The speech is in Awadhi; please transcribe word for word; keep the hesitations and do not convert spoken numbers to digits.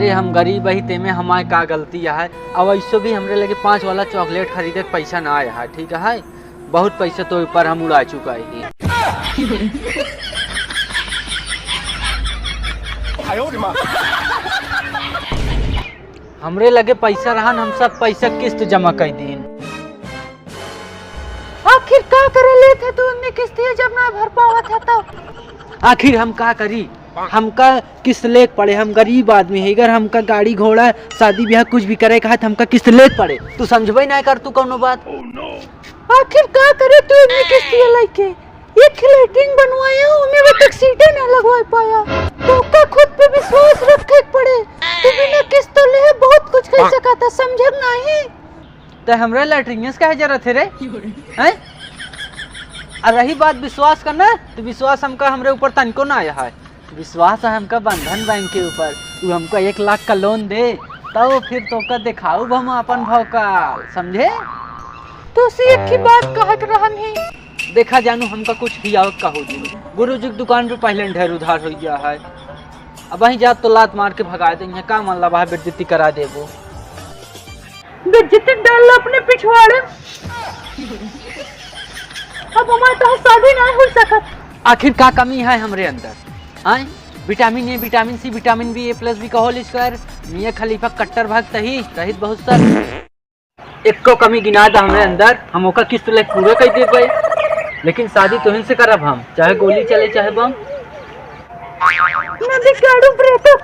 हम गरीब ही, तेमे हमारे का गलती है? अब ऐसो भी हमरे लगे पाँच वाला चॉकलेट खरीदे के पैसा ना आया है, ठीक है? बहुत पैसा तो ऊपर हम उड़ा चुका ही। हमरे लगे पैसा रहन, हम सब पैसा किस्त जमा कर दीन। आखिर का करे लेत है तू उन्ने किस्तिया जब ना भर पावत है तब? आखिर हम का करी, हमका किस्त लेक पड़े, हम गरीब आदमी है, अगर हमका गाड़ी घोड़ा शादी ब्याह कुछ भी करे का है तो हमका किस्त लेक पड़े। तू समझबे ना कर तू कौनो बात। आखिर का करे तू इतनी किस्तिया लेके? एक लेटरिन बनवाया, उमे वो तक सीटे ना लगवा पाया। तो का खुद पे विश्वास रखे के पड़े। तू बिना किस्त ले बहुत कुछ कर सकता, समझे नहीं? ते हमरा लेटरिन से काहे जरूरत है रे? हैं? आ रही बात विश्वास करना, तो विश्वास हमका हमरे ऊपर तनिको ना आया है। विश्वास है हमका बंधन बैंक के ऊपर, वो हमका एक लाख का लोन दे, तब फिर तोका दिखाऊ हम अपन भौकाल, समझे? तो से एक ही बात कहत रहन ही। देखा जानू, हमका कुछ भी आवत का हो जी, गुरु जी की दुकान पे पहले ढेर उधार हो गया है। अब वहीं जात तो लात मार के भगा देंगे, का मन ला वहाँ बेइज्जती करा देबो। बेइज्जती डाल लो अपने पिछवाड़े। अब हमारे तो शादी ना हो सकत। आखिर का कमी है हमरे अंदर? आए, vitamin A, vitamin C, vitamin B, A plus B का होल स्क्वायर, मियाँ खलीफा कट्टर भक्त ही रहित बहुत सर। एको कमी गिना दा हमरे अंदर, हम ओका किस्त ले पूरा कर देबे। लेकिन शादी तोहिन से करब हम, चाहे गोली चले चाहे बम। नदी काढ़ू ब्रेकअप।